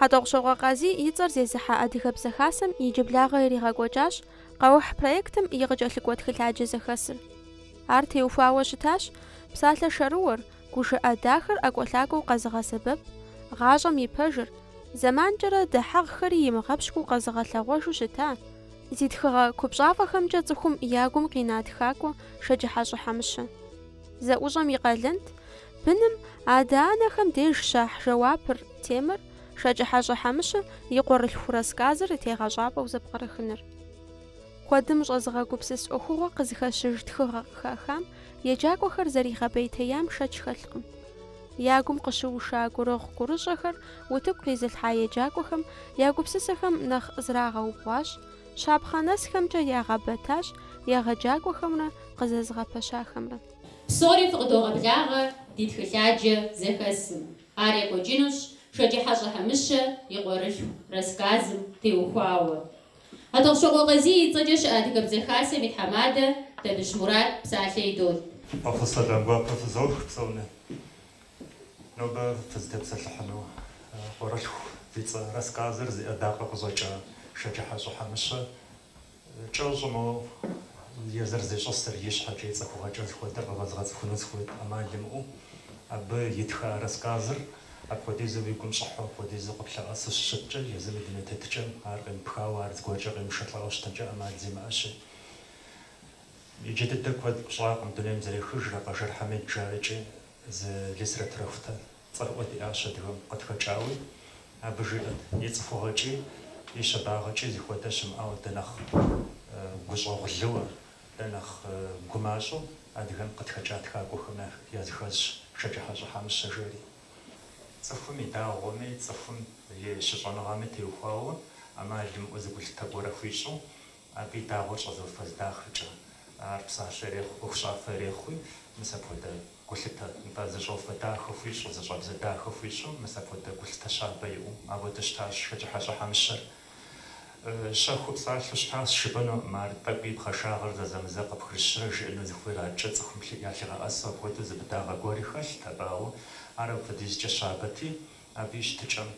Хьэтӏохъущокъуэ Къазий и цӏэр зезыхьэ Адыгэбзэ Хасэм иджыблагъэ иригъэкӏуэкӏащ Къэухь проектым и къыкӏэлъыкӏуэ тхылъаджэ зэхэсыр. Ар теухуауэ щытащ псалъэ шэрыуэр, гушыӏэ дахэр ӏэкӏуэлъакӏуэу къэзыгъэсэбэп, гъащӏэм и пэжыр, зэманкӏэрэ дыхьэгъхэри имыгъэпщкӏуу къэзыгъэлъэгъуэжу щыта, зи тхыгъэ купщӏафӏэхэмкӏэ цӏыхум я гум къина тхакӏуэ Шэджыхьэщӏэ Хьэмыщэ. Зэӏущӏэм и къалэнт быным адэ-анэхэм деж щахь жэуапыр темэр Шэджыхьэщӏэ Хьэмыщэ и Къуэрылъху рассказыр и тегъэщӏапӏэу зэпкърыхыныр. Куэдым щӏэзыгъэгупсыс ӏуэхугъуэ къызыхэщыж тхыгъэ къыхахам еджакӏуэхэр зэригъэпӏейтеям шэч хэлъкъым. Я гум къыщыуша гурыгъу-гурыщӏэхэр утыку къизылъхьа еджакӏуэхэм я гупсысэхэм нэхъ зрагъэубгъуащ, щапхъэ нэсхэмкӏэ ягъэбэтащ егъэджакӏуэхэмрэ къызэзыгъэпэщахэмрэ. Псори фыкъыдогъэблагъэ ди тхылъаджэ зэхэсым. Ар екӏуэкӏынущ Шэджыхьэщӏэ Хьэмыщэ и Къуэрылъху рассказым теухуауэ. Хьэтӏохъущокъуэ Къазий и цӏэкӏэ щыӏэ Адыгэбзэ Хасэм и тхьэмадэ Табыщ Мурат псалъэ идот. Фӏэхъус сэлам гуапэ фызох псоми. Нобэ фызытепсэлъыхьыну Къуэрылъху зи цӏэ рассказыр зи ӏэдакъэ къыщӏэкӏа Шэджыхьэщӏэ Хьэмыщэ кӏэщӏу моуэ езыр зищӏысыр, и щхьэкӏэ, и цӏыхугъэкӏэ зыхуэдэр къывэзгъэцӏыхуну сыхуейт ӏэмал имыӏэу. Абы итха рассказыр апхуэдизу уи гум щӏыхьэу, апхуэдизу къыплъэӏэсу щыщыткӏэ, езым и дуней тетыкӏэм ар къемыпхауэ, ар зыгуэркӏэ къемышэлӏауэ щытынкӏэ ӏэмал зимыӏэщи. Иджы дыдэ куэд щӏакъым дунейм зэрехыжрэ, Къэжэр Хьэмид жарикӏи зы литературэхутэ цӏэрыӏуэ диӏащ адыгэм къытхэкӏауи, абы жиӏэт и цӏыхугъэкӏи, и щабагъэкӏи зыхуэдэ щымыӏэу дэ нэхъ гущӏэгъулыуэ, дэ нэхъ гумащӏэу адыгэм къытхэкӏа тхакӏуэхэм языхэзщ Шэджыхьэщӏэ Хьэмыщэ жери. Цӏыхум и дагъуэми, цӏыхум и щыщӏэныгъэми теухуауэ ӏэмал имыӏэу зы гулъытэ гуэрэ хуищӏу, абы и дагъуэр щӏэзыуфэ зы дахэкӏэ, ар псалъэ ирехъу, ӏуэхущӏафэ ирехъуи, мис апхуэдэ гулъытэ, нтӏэ, зы щӏэуфэ дахэ хуищӏу, зы щӏэбзэ дахэ хуищӏу, мис апхуэдэ гулъытэ щабэ иӏэу, апхуэдэу щытащ Шэджыхьэщӏэ Хьэмыщэр. Щэхуу псалъэу щытащ жыпӏэнукъым, ар тӏэкӏуи пхъашагъэр зэзэмызэ къыпхрыщрэ жиӏэну зыхуейр адэкӏэ цӏыхум ялъигъэӏэсу апхуэдэу зы быдагъэ гуэри хэлът абы, ауэ ар апхуэдизкӏэ щабэти, абы и щытыкӏэм,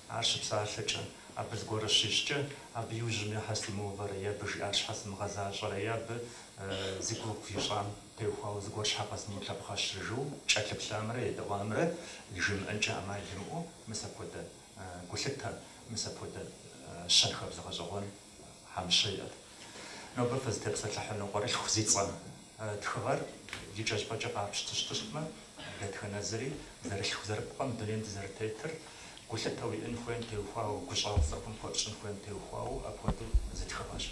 ар щыпсалъэкӏэ, абы зыгуэрэ щищӏкӏэ, абы и ужьым щхьэ симыувэрэ, е абы жиӏар щхьэ сымыгъэзащӏэрэ, е абы зи гугъу ищӏам теухуауэ зыгуэр щхьэ къэзмыулъэпхъэщрэ жиӏэу кӏэлъыплъамрэ едэӏуамрэ жимыӏэнкӏэ ӏэмал имыӏэу мис апхуэдэ гулъытэ, мис апхуэдэ щэнхабзэ гъэщӏэгъуэн Хьэмыщэ иӏэт. Нобэ фызытепсэлъыхьыну Къуэрылъху зи цӏэ тхыгъэр и кӏэщӏыпӏэкӏэ къапщту щытмэ, дэтхэнэ зыри зэрылъху-зэрыпӏ дунейм дызэрытетыр, гулъытэ уиӏэн хуейм теухуауэ, гущӏэгъу цӏыхум хуэпщӏын хуейм теухуауэ апхуэдэу зы тхыгъэщ.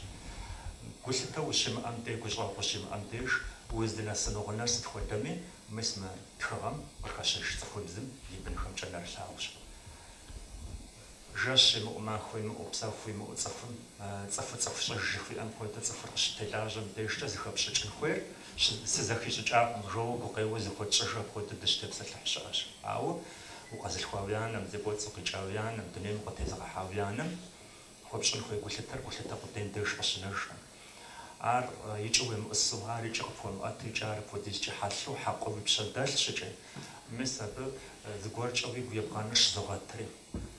Гулъытэ ущимыӏэм деж, гущӏэгъу ущимыӏэм деж, уздынэсыну гъунэр сыт хуэдэми, мис мы тхыгъэм къыхэщыж цӏыхубзым и бынхэмкӏэ нэрылъагъущ. Жэщ имыӏэу, махуэ имыӏэу, псэху имыӏэу цӏыхум цӏыхур цӏыху щӏыж жыхуиӏэм хуэдэу цӏыхур къыщытелажьэм дежкӏэ зыхэпщӏыкӏын хуейр сызэхищӏыкӏакъым жоуэ гукъеуэ зыхуэтщӏыжу апхуэдэу дыщытепсэлъыхь щыӏэщ. Ауэ укъэзылъхуа уи анэм, зи кӏуэцӏ укъикӏа уи анэм, дунейм укъытезыгъэхьа уи анэм хуэпщӏын хуей гулъытэр гулъытэ къудейм деж къыщынэжкъым. Ар икӏи уемыӏусэу, ар икӏи къыпхуэмыӏэту, икӏи ар апхуэдизкӏэ хьэлъэу, хьэкъыу уи пщэ дэлъщ икӏи. Мис абы зыгуэркӏэ уигу ебгъэныр щызогъэтри.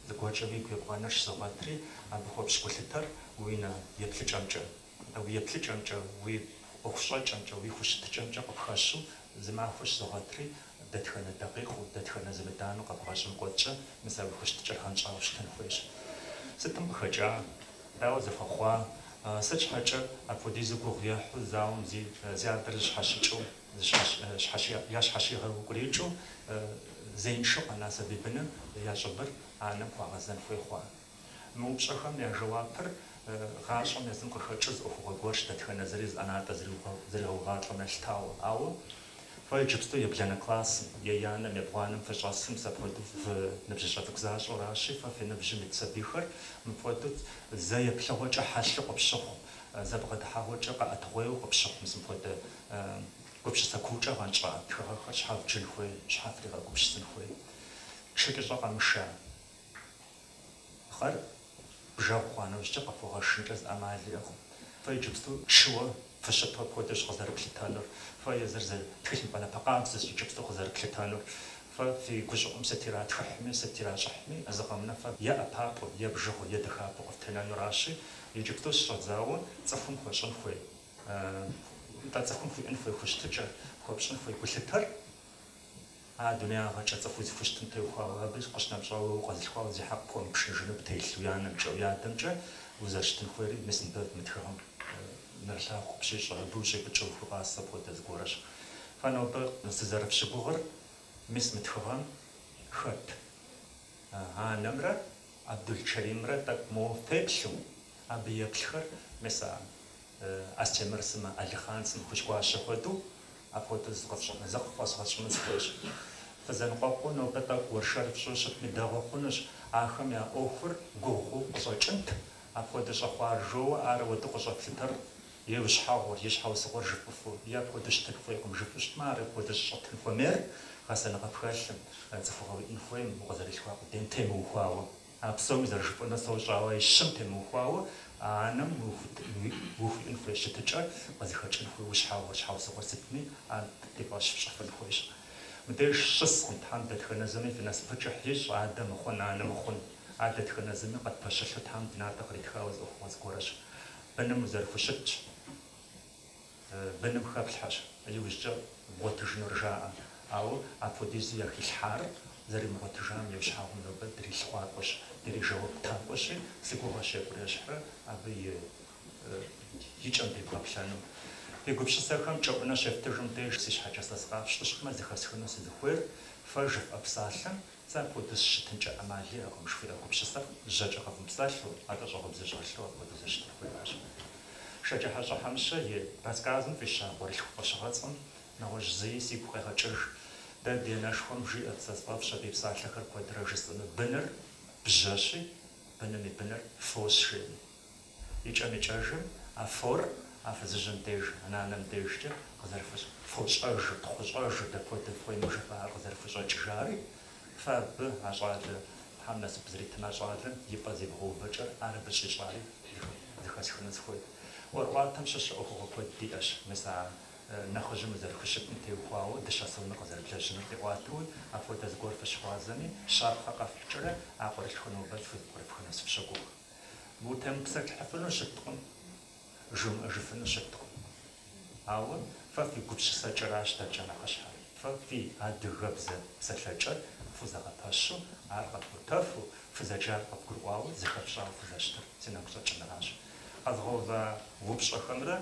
Зыгуэркӏэ уигу ебгъэныр щызогъэтри, абы хуэпщӏ гулъытэр уи нэ еплъыкӏэмкӏэ, уи еплъыкӏэмкӏэ, уи ӏуэхущӏэкӏэмкӏэ, уи хущытыкӏэмкӏэ къыпхэщу зы махуэ щызогъэтри, дэтхэнэ дакъикъэу, дэтхэнэ зэману къэбгъэщӏым кӏуэцӏкӏэ, мис а уи хущытыкӏэр гъэнщӏауэ щытын хуейщ. Сытым къыхэкӏа, дауэ зэхуэхъуа, сыт щхьэкӏэ апхуэдизу гугъу ехьу зауэм зи адэр зыщхьэщыкӏыу, ящхьэщигъэукӏурийкӏыу зеиншэу къэна сабий быным я щӏыбыр анэм хуагъэзэн хуей хъуа? Мы упщӏэхэм я жэуапыр гъащӏэм езым къыхэкӏыу зы ӏуэхугъуэ гуэрщ, дэтхэнэ зыри зы ӏэнатӏэ зэригъэувалӏэм елъытауэ. Ауэ фэ иджыпсту ебланэ классым, еянэм, ебгъуанэм фыщӏэсым, мис апхуэдэу фы ныбжьыщӏэ цӏыкӏу защӏэуращи, фэ фи ныбжьым ит сабийхэр мыпхуэдэу зэ еплъыгъуэкӏэ хьэлъэу къыпщыхъу, зэ бгъэдыхьэгъуэкӏэ къэӏэтыгъуейуэ къыпщыхъу мис мыпхуэдэ гупсысэ куукӏэ гъэнщӏа тхыгъэхэр щхьэ вджын хуей, щхьэ фригъэгупсысын хуей. Чыкӏыщӏэ къэмыша пхъэр бжэгъу хъуа нэужькӏэ къыпхуэгъэшынкӏэ зы ӏэмал иӏэкъым. Фэ иджыпсту чыуэ фыщыту апхуэдэущ къызэрыплъытэнур. Фэ езыр зы тхылъымпӏэ напэ къабзэщ иджыпсту къызэрыплъытэнур. Фэ фи гущӏыӏум сыт иратхыхьми, сыт иращӏыхьми, зы къэмынэ фэ е ӏэпапӏэу, е бжыгъэу, е дахапӏэу къыфтенэнуращи, иджыпсту щыщӏэдзауэ цӏыхум хуэщӏын хуей, нтӏэ цӏыхум хуиӏэн хуей хущытыкӏэр, хуэпщӏын хуей гулъытэр, а дунеягъэкӏэ цӏыху узыхущытым теухуауэ, абы къыщынэмыщӏауэ укъэзылъхуауэ зи хьэкъ пхуэмыпшыныжыну птелъ уи анэмкӏэ, уи адэмкӏэ узэрыщытын хуейри мис мыбы мы тхыгъэм нэрылъагъу къыпщищӏ, абы ущӏипӏыкӏыу ухуигъасэ апхуэдэ зыгуэрэщ. Фэ нобэ сызэрыфщыгугъыр мис мы тхыгъэм хэт анэмрэ Абдулчэримрэ тӏэкӏу моуэ феплъу, абы еплъхэр мис а Астемыр сымэ, Алихъан сымэ, Хужьгуащэ хуэдэу апхуэдэу зыкъыффӏэзгъэщӏыну сыхуейщ. Фызэныкъуэкъуу нобэ тӏэкӏу уэршэр фщӏыу щытми дэгъуэ хъунущ, ахэм я ӏуэхур гугъуу къыщӏэкӏынт, апхуэдэ щӏэхъуар жоуэ ар ауэдэу къыщӏэфлъытэр е ущхьэгъур, е щхьэусыгъуэр жыфӏыфу, е апхуэдэу щытын хуейкъым жыфӏу щытмэ, ар апхуэдэ щӏыщытын хуэмейр гъэсэныгъэ пхэлъым, цӏыхугъэ уиӏэн хуейм, укъызэрилъхуа къудейм темыухуауэ. А псоми зэрыжыфӏэнур сощӏэ, ауэ и щым темыухуауэ а анэм ухуиӏэн хуей щытыкӏэр къызыхэкӏын хуей ущхьэгъур, щхьэусыгъуэр сытми, ар ди фӏэщ фщӏыфын хуейщ. Мыбдеж щыскъым Тхьэм дэтхэнэ зыми фи насыпыр кӏыхь ищӏ, адэ мыхъун, анэ мыхъун. Ар дэтхэнэ зыми къытпэщылъу Тхьэм ди натӏэ къритхауэ зы ӏуэхугъуэ зыгуэрэщ. Быным узэрыхущытщ, быным хэплъхьэщ, иужькӏэ бгъуэтыжынур жаӏэ. Ауэ апхуэдизу яхилъхьар зэримыгъуэтыжам и ущхьэгъум нобэ дрилъхъуакӏуэщ, дрижэуаптакӏуэщи, си гугъэщ екӏурэ-ещхьрэ абы и кӏэм дебгъэплъэну. Фи гупсысэхэм кӏэӏунэ щефтыжым деж си щхьэкӏэ сэ сыкъафщтэу щытмэ, зэхэсхыну сызыхуейр фэ жыфӏэ псалъэм Сэ апхуэдэу сыщытынкӏэ ӏэмал иӏэкъым жыхуиӏэ гупсысэр жьэкӏэ къэвмыпсэлъу, атӏэ щӏагъыбзэ щӏэлъу апхуэдэу зэрыщытын хуейращ. Шэджыхьэщӏэ Хьэмыщэ и рассказым фӏища Къуэрылъху фӏэщыгъэцӏэм нэгъуэщӏ зыи сигу къегъэкӏыж. Дэ ди анэшхуэм жиӏэрт, сэ сфӏэфӏщ абы и псалъэхэр куэдрэ жысӏэну, быныр бжьэщи, быным и быныр фощ, жери. Икӏэм-икӏэжым а фор а фызыжьым деж, а нанэм дежкӏэ къызэрыхущ, фощӏэжыр, тхъущӏэжыр, дапхуэдэу фхуейми жыфӏэ ар къызэрыхущӏэкӏыжари, фэ абы а щӏалэ, Тхьэм насып зритым а щӏалэм и пӏэ зивгъэувэкӏэр ар абы щӏищӏари зэхэсхыну сыхуейт. ӏуэрыӏуатэм щыщ ӏуэхугъуэ куэд диӏэщ, мис а нэхъыжьым узэрыхущытым теухуауэ дыщэ сомыр къызэрыблэжьынур къиӏуатэуи, апхуэдэ зыгуэр фыщыгъуазэми, щапхъэ къэфхькӏэрэ а къуэрылъхур нобэ тхузэпкърыфхыну сыфщогугъ. Утемыпсэлъыхьыфыну щыткъым, жумыӏэжыфыну щыткъым. Ауэ фэ фи гупсысэкӏэращ дэркӏэ нэхъыщхьэр. Фэ фи адыгэбзэ псэлъэкӏэр фхузэгъэпэщу, ар къэфхутэфу, фызэджар къывгурыӏуауэ, зыхэфщӏауэ фызэрыщытыр си нэгу щӏэкӏыныращ. Къэзгъэува упщӏэхэмрэ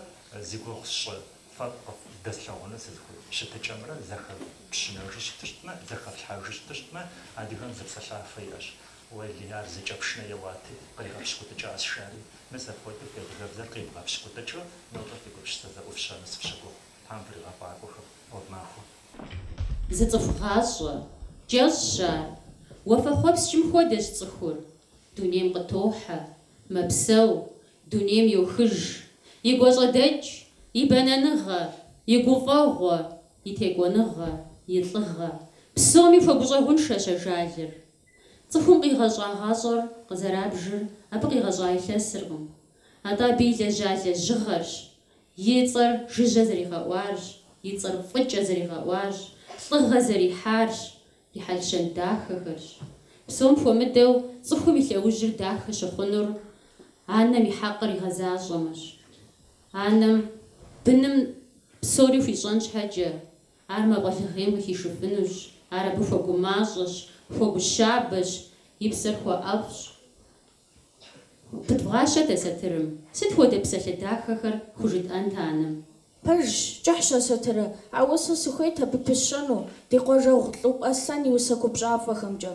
зи гугъу сщӏы фэ къывдэслъагъуну сызыхуей щытыкӏэмрэ зэхэфпщынэжу щытыщтмэ, зэхэфлъхьэжу щытыщтмэ, адыгэм зы псэлъафэ иӏэщ. Уэли, ар зыкӏэ пшынэ еуати, къригъэпщкӏутӏыкӏащ, жари. Мис апхуэдэу фи адыгэбзэр къивгъэпщкӏутӏыкӏыу нобэ фи гупсысэ зэӏуфщэну сыфщогугъ. Тхьэм фригъэфӏакӏуэхэ, гъуэгу махуэ. Зы цӏыху гъащӏэ, кӏэщӏщ ар. Уафэхъуэпскӏым хуэдэщ цӏыхур. Дунейм къытохьэ, мэпсэу, дунейм йохыж. И гуащӏэдэкӏ, и бэнэныгъэ, и гуфӏэгъуэ, и текӏуэныгъэ, и лӏыгъэ. Псоми хуэгущӏэгъуншэщ ажалыр. Цӏыхум къигъэщӏа гъащӏэр къызэрабжыр абы къигъэщӏа илъэсыркъым, атӏэ абы илэжьа лэжьыгъэрщ, и цӏэр жыжьэ зэригъэӏуарщ, и цӏэр фӏыкӏэ зэригъэӏуарщ, лӏыгъэ зэрихьарщ, и хьэл-щэн дахэхэрщ. Псом хуэмыдэу цӏыхум и лъэужьыр дахэ щыхъунур анэм и хьэкъыр игъэзащӏэмэщ. Анэм быным псори хуищӏэн щхьэкӏэ, Ар мафӏэлыгъейм къыхишыфынущ, ар абы хуэгумащӏэщ, хуэгущабэщ, и псэр хуэӏэфӏщ. Пыдвгъащэт а сатырым. Сыт хуэдэ псалъэ дахэхэр хужытӏэнт анэм? Пэжщ, кӏыхьщ а сатырыр, ауэ сэ сыхуейт абы пысщэну ди къуажэгъу Лӏуп Аслъэн и усэ купщӏафӏэхэмкӏэ.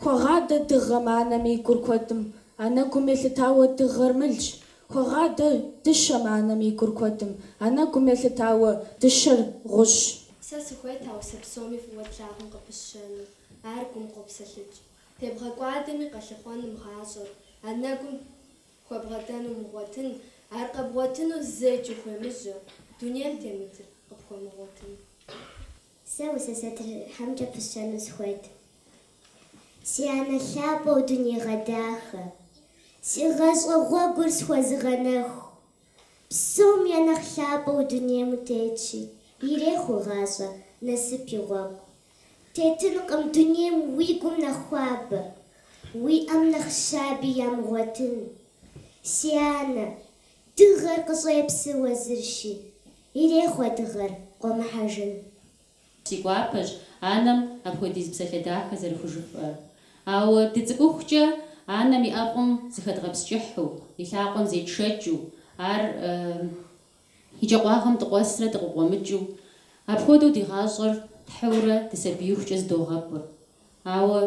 Хуэгъадэ дыгъэм анэм и гур куэдым, анэгум елъытауэ дыгъэр мылщ. Хуэгъадэ дыщэм анэм и гур куэдым, анэгум елъытауэ дыщэр гъущӏщ. Сэ сыхуейт а усэ псоми фӏыуэ тлъагъум къыпысщэну, ар гум къопсэлъыкӏ. Тебгъэкӏуадэми къэлъыхъуэным гъащӏэр, анэгум хуэбгъэдэну умыгъуэтын, ар къэбгъуэтыну зэикӏ ухуемыжьэ, дунейм темытыр къыпхуэмыгъуэтын. Сэ усэ сатырхэмкӏэ пысщэну сыхуейт. Си анэ лъапӏэу дунейгъэдахэ, си гъащӏэ гъуэгур схуэзыгъэнэху, псом я нэхъ лъапӏэу дунейм утетщи, ирехъу уи гъащӏэр насып и гъуэгу. Тетынкъым дунейм уи гум нэхъ хуабэ, уи ӏэм нэхъ щаби ямыгъуэтын. Си анэ, дыгъэр къыщӏепсыр уэзырщи, ирехъу а дыгъэр къуэмыхьэжын. Си гуапэщ анэм апхуэдиз псалъэ дахэ зэрыхужыфӏэр. Ауэ дыцӏыкӏухукӏэ анэм и ӏэфӏым зыхэдгъэпскӏыхьу, и лъакъуэм зетшэкӏыу, ар и кӏэкъуагъым дыкъуэсрэ дыкъыкъуэмыкӏыу, апхуэдэу ди гъащӏэр тхьыурэ дысабиихукӏэ зыдогъэпӏыр. Ауэ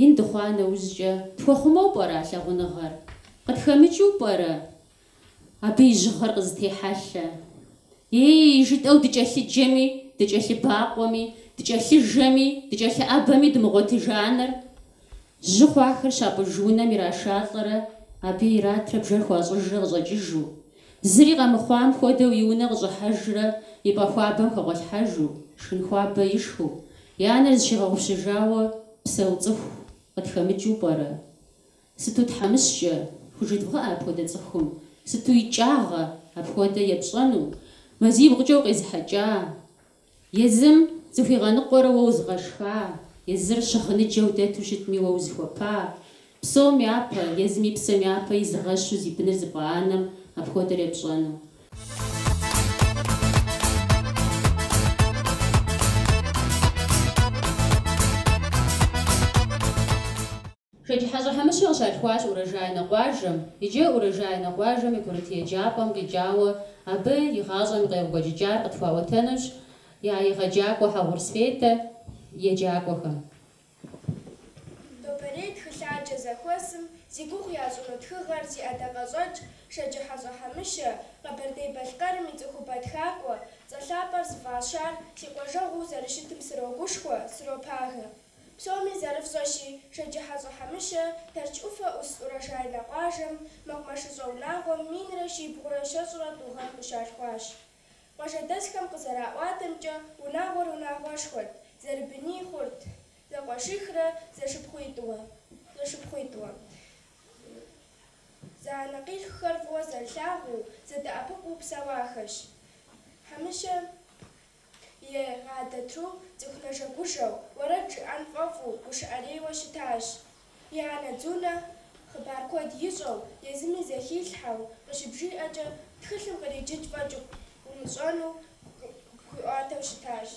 ин дыхъуа нэужькӏэ тхуэхъумэу пӏэрэ а лъагъуныгъэр? Къытхэмыкӏыу пӏэрэ абы и жьыгъэр къызытехьэлъэ? Ей, жытӏэу дыкӏэлъыджэми, дыкӏэлъыбакъуэми, дыкӏэлъыжэми, дыкӏэлъыӏэбэми дымыгъуэтыж анэр. Жьы хъуахэр щапӏыж унэм ирашалӏэрэ, абы иратрэ бжэр хуащӏыжрэ къыщӏэкӏыжу, зыри къэмыхъуам хуэдэу и унэ къыщӏыхьэжрэ и пӏэ хуабэм хэгъуэлъхьэжу, шхын хуабэ ишхыу, и анэр зыщигъэгъупщэжауэ псэу цӏыху къытхэмыкӏыу пӏэрэ? Сыту тхьэмыщкӏэ хужыдвгъыӏэ апхуэдэ цӏыхум, сыту икӏагъэ апхуэдэ епщӏэну, мазибгъукӏэ укъезыхьэкӏа, езым зыхуигъэныкъуэрэ уэ узыгъэшха, езыр щыгъыныджэу дэту щытми уэ узыхуэпа, псом япэ, езым и псэм япэ изыгъэщу зи быныр зыпӏа анэм апхуэдэр епщӏэну. Шэджыхьэщӏэ Хьэмыщэ къыщалъхуащ Урожайнэ къуажэм, иджы Урожайнэ къуажэм и курыт еджапӏэм къикӏауэ абы и гъащӏэм и къекӏуэкӏыкӏар къытхуаӏуэтэнущ я егъэджакӏуэ Хьэгъур Светэ еджакӏуэхэм. Нобэрей тхылъаджэ зэхуэсым зи гугъу ящӏыну тхыгъэр зи ӏэдакъэщӏэкӏ Шэджыхьэщӏэ Хьэмыщэ, Къэбэрдей-Балъкъэрым и цӏыхубэ тхакӏуэ, цӏэ лъапӏэр зыфӏащар си къуажэгъуу зэрыщытым срогушхуэ, сропагэ. Псоми зэрыфщӏэщи, Шэджыхьэщӏэ Хьэмыщэ Тэрч ӏуфэ ӏус Урожайнэ къуажэм мэкъумэшыщӏэ унагъуэм 1123 гъэм къыщалъхуащ. Къуажэдэсхэм къызэраӏуатэмкӏэ, унагъуэр унагъуэшхуэт, зэрыбыний хъурт, зэкъуэшихрэ зэшыпхъуитӏуэ. Зэанэкъилъхухэр фӏыуэ зэрылъагъуу, зэдэӏэпыкъуу псэуахэщ. Хьэмыщэ и адэ Тру цӏыху нэжэгужэу, уэрэд жыӏэн фӏэфӏу, гушыӏэрейуэ щытащ. И анэ Дзунэ хъыбар куэд ищӏэу, езыми зэхилъхьэу, къыщыбжиӏэкӏэ тхылъым къриджыкӏ фӏэкӏ умыщӏэну къыпхуиӏуатэу щытащ.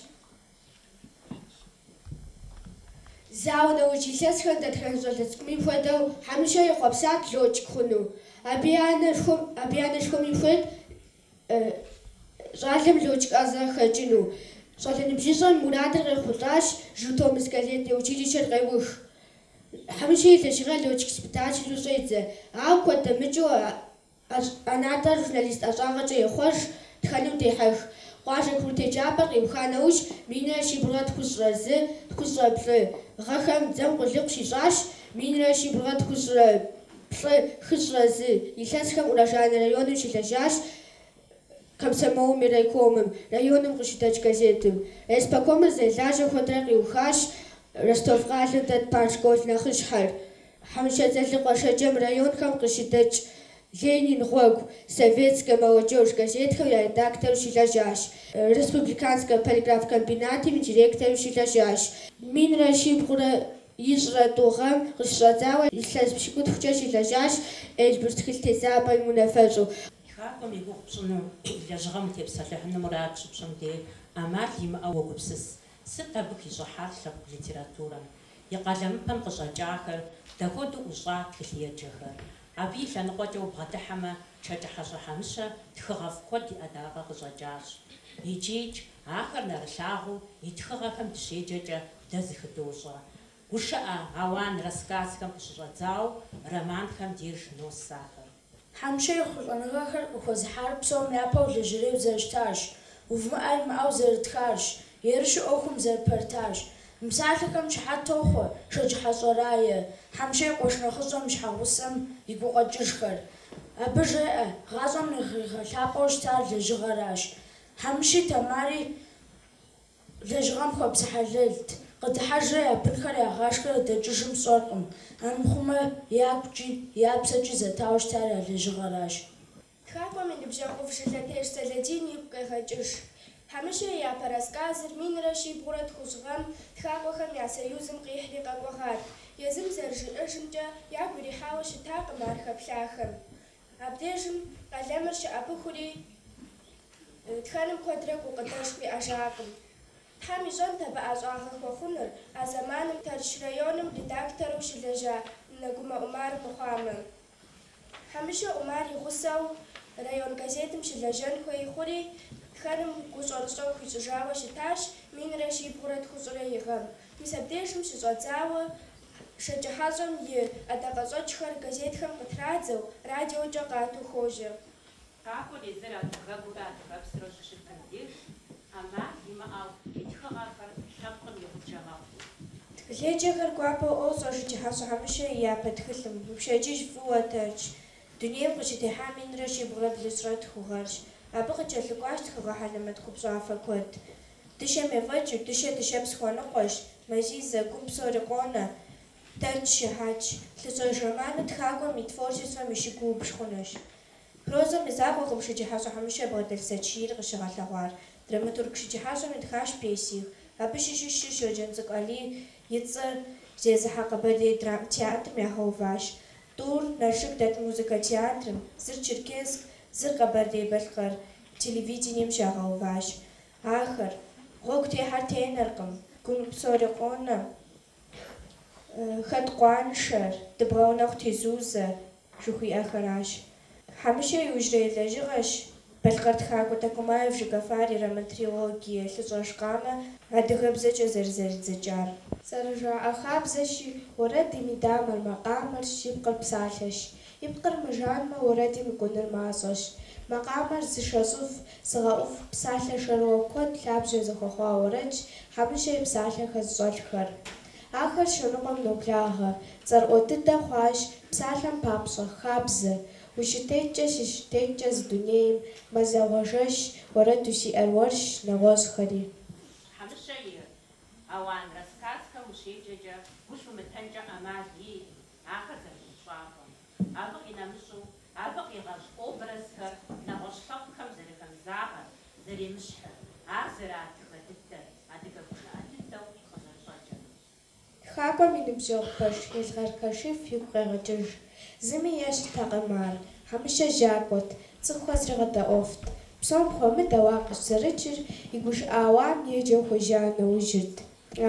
Зауэ нэужь илъэсхэм дэтхэнэ щӏалэ цӏыкӏуми хуэдэу Хьэмыщэ ехъуэпсат лётчик хъуну. Абы и анэшхуэми хуейт щӏалэм лётчик ӏэзэ къыхэкӏыну. Щӏалэ ныбжьыщӏэм мурадыр къехъулӏащ, Житомирскэ летное училищэр къеух. Хьэмыщэ и лэжьыгъэр лётчик-испытателу щӏедзэ, ауэ куэд дэмыкӏыу ӏэнатӏэр журналист ӏэщӏагъэкӏэ ехъуэж, тхэным дехьэх. Къуажэ курыт еджапӏэр къиуха нэужь, 1301, 1303 гъэхэм дзэм къулыкъу щищӏащ, 1303, 1301 илъэсхэм Урожайнэ районым щылэжьащ, комсомолым и райкомым, районым къыщыдэкӏ газетым. Райисполкомыр зэрылажьэ хуэдэрэ къиухащ Ростов къалэм дэт парт школ нэхъыщхьэр. Хьэмыщэ Дзэлыкъуэ Шэджэм районхэм къыщыдэкӏ Ленин гъуэгу, Советская молодежь газетхэм я редактору щылэжьащ. Республиканскэ полиграфкомбинатым и директору щылэжьащ. 1323 гъэм къыщыщӏэдзауэ илъэс пщыкӏутхукӏэ щылэжьащ Эльбрус тхылъ тедзапӏэм и унафэщӏу. Тхакӏуэм и гугъу пщӏыну, лэжьыгъэм утепсэлъыхьыну мурад щыпщӏым дей ӏэмал имыӏэу уогупсыс. Сыт абы хищӏыхьар лъэпкъ литературэм? И къалэмыпэм къыщӏэкӏахэр дапхуэдэу ӏущӏа тхылъеджэхэр? Абы и лъэныкъуэкӏэ убгъэдыхьэмэ, Шэджыхьэщӏэ Хьэмыщэ тхыгъэфӏ куэд и ӏэдакъэ къыщӏэкӏащ. Икӏи ахэр нэрылъагъуу и тхыгъэхэм дыщеджэкӏэ дэ зыхыдощӏэ. Гушыӏэ, ауан рассказхэм къыщыщӏэдзауэ романхэм деж нос ахэр. Хьэмыщэ ехъулӏэныгъэхэр къыхуэзыхьар псом япэу лэжьэрейуэ зэрыщытарщ, увыӏэ имыӏэу зэрытхарщ, ерыщу ӏуэхум зэрыпэрытарщ. Мы псалъэхэм щыхьэт тохъуэ Шэджыхьэщӏэ Рае, Хьэмыщэ и къуэш нэхъыщӏэм и щхьэгъусэм и гукъэкӏыжхэр. Абы жеӏэ, гъащӏэм нэхъ игъэлъапӏэу щытар лэжьыгъэращ. Хьэмыщи Тамари лэжьыгъэм хуэпсэхьэлэлт, къыдыхьэжрэ я бынхэр ягъашхэрэ дэкӏыжым сщӏэркъым, армыхъумэ ягукӏи я псэкӏи зэтауэ щытар я лэжьыгъэращ. Тхакӏуэм и ныбжьэгъуфӏ Жылэтеж Сэлэдин игу къегъэкӏыж. Хьэмыщэ и япэ рассказыр 1190 гъэм Тхакӏуэхэм я союзым къихьри къэкӏуэгъат. Езым зэрыжиӏэжымкӏэ, ягу ирихьауэ щытакъым ар хэплъахэм. Абдежым къалэмыр щыӏэпыхури, тхэным куэдрэ гукъыдэж хуиӏэжакъым. Тхьэм ищӏэнт абы ӏэщӏагъэ хуэхъунур, а зэманым Тэрч районым редактору щылэжьа Нэгумэ Умар мыхъуамэ. Хьэмыщэ Умар и гъусэу район газетым щылэжьэн хуей хъури, тхэным гу щӏэрыщӏэу хуищӏыжауэ щытащ 1192 гъэм. Мис абдежым щыщӏэдзауэ Шэджыхьэщӏэм и ӏэдакъэщӏэкӏхэр газетхэм къытрадзэу, радиокӏэ къату хуожьэ. Тхакӏуэр езыр адыгэгурэ адыгэпсэрэ щыщытым деж, ӏэмал имыӏэу и тхыгъэхэр лъэпкъым и гъуджэ мэхъу. Тхылъеджэхэр гуапэу ӏуощӏэ Шэджыхьэщӏэ Хьэмыщэ и япэ тхылъым «Уи пщэдджыжь фӏыуэ, Тэрч!» дунейм къыщытехьар 1192 гъэрщ. Абы къыкӏэлъыкӏуащ тхыгъэ хьэлэмэт купщӏафэ куэд. Дыщэм ефӏэкӏыу, дыщэ дыщэпс хуэныкъуэщ, Мазизэ, Гум псори къонэ, Тэрч щыхьэтщ. Лъыщӏэж романыр тхакӏуэм и творчествэм и щыгуу убж хъунущ. Прозэм и закъуэкъым Шэджыхьэщӏэ Хьэмыщэ бгъэдэлъ зэчийр къыщыгъэлъэгъуар. Драматург Шэджыхьэщӏэм итхащ пьесих. Абы щыщу щы Щоджэнцӏыкӏу Алий и цӏэр зезыхьэ Къэбэрдей драмтеатрым ягъэуващ. Тӏур Налшык дэт музыкэ театрым, зыр Черкесск, зыр Къэбэрдей-Балъкъэр телевидением щагъэуващ. Ахэр, Гъуэгу техьэр тенэркъым, Гум псори къонэ, Хэт къуаншэр, Дыбгъэунэхъу Тезузэ жыхуиӏэхэращ. Хьэмыщэ иужьрей лэжьыгъэщ балъкъэр тхакӏуэ Токумаев Жигафар и роман-трилогие «Лъыщӏэж къамэ» адыгэбзэкӏэ зэрызэридзэкӏар. Зэрыжаӏэ хабзэщи, уэрэдым и дамэр макъамэрщ, и пкъыр псалъэщ. И пкъыр мыжанмэ, уэрэдым икӏуныр мащӏэщ. Макъамэр зышэщӏыф, зыгъэӏуф псалъэ шэрыуэ куэд лъабжьэ зыхуэхъуа уэрэдщ Хьэмыщэ и псалъэхэр зыщӏэлъхэр. Ахэр щэныкъуэм ноблагъэ, цӏэрыӏуэ дыдэ хъуащ, псалъэм папщӏэ, хабзэ, ущытеткӏэ сыщытеткӏэ зы дунейм, мазэгъуэ жэщ, уэрэду сиӏэр уэрщ, нэгъуэщӏхэри. Хьэмыщэ и ауан рассказхэм ущеджэкӏэ гу лъумытэнкӏэ ӏэмал иӏэкъым ахэр зэрыкупщӏафӏэм. Абы къинэмыщӏу, абы къигъэщӏ образхэр нэгъуэщӏ лъэпкъхэм зэрыхэмызагъэр, зэремыщхьыр, ар зэрыадыгэ дыдэр, адыгэ гушыӏэ дыдэу къызэрыщӏэкӏыр. Тхакӏуэм и ныбжьэгъу пэж Елгъэр Кашиф игу къегъэкӏыж. Зыми ещхьтэкъым ар, Хьэмыщэ жьакӏуэт, цӏыхухэр зригъэдэӏуэфт. Псом хуэмыдэу ар къыщызэрыкӏыр и гушыӏэ ауан еджэу хуежьа нэужьырт.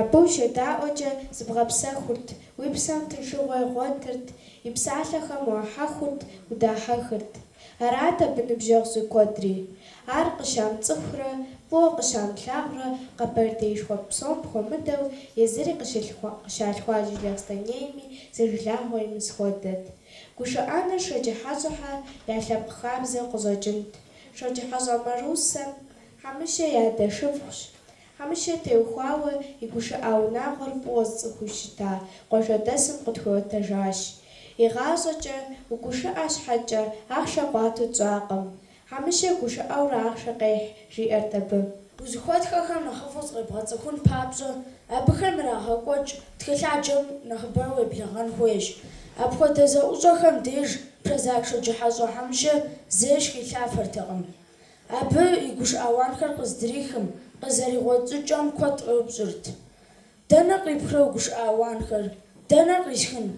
Абы ущедаӏуэкӏэ зыбгъэпсэхурт, уи псэм тыншыгъуэ игъуэтырт, и псалъэхэм уахьэхурт, удахьэхырт. Арат абы ныбжьэгъу щӏикуэдри. Ар къыщамыцӏыхурэ, фӏыуэ къыщамылъагъурэ Къэбэрдеишхуэ псом хуэмыдэу езыри къыщалъхуа Джылахъстэнейми зы жылагъуэ имыс хуэдэт. Гушыӏэныр Шэджыхьэщӏэхэ я лъэпкъ хабзэу къыщӏэкӏынт. Шэджыхьэщӏэ Марусэ Хьэмыщэ и адэ шыпхъущ. Хьэмыщэ теухуауэ и гушыӏэ унагъуэр фӏыуэ зыцӏыхуу щыта къуажэдэсым къытхуиӏуэтэжащ. Игъащӏэкӏэ угушыӏэ щхьэкӏэ ахъшэ къуату тщӏакъым. Хьэмыщэ гушыӏэурэ ахъшэ къехь, жиӏэрт абы. Узыхуэтхэхэм нэхъыфӏу зыкъебгъэцӏыхун папщӏэ, абыхэм ирагъэкӏуэкӏ тхылъаджэм нэхъыбэрэ уеблэгъэн хуейщ. Апхуэдэ зэӏущӏэхэм деж прозаик Шэджыхьэщӏэ Хьэмыщэ зэи хилъафэртэкъым. Абы и гушыӏэ ауанхэр къыздрихым, къызэригъуэт щӏыкӏэм куэд къеупщӏырт. Дэнэ къипхрэ уи гушыӏэ ауанхэр? Дэнэ къисхын?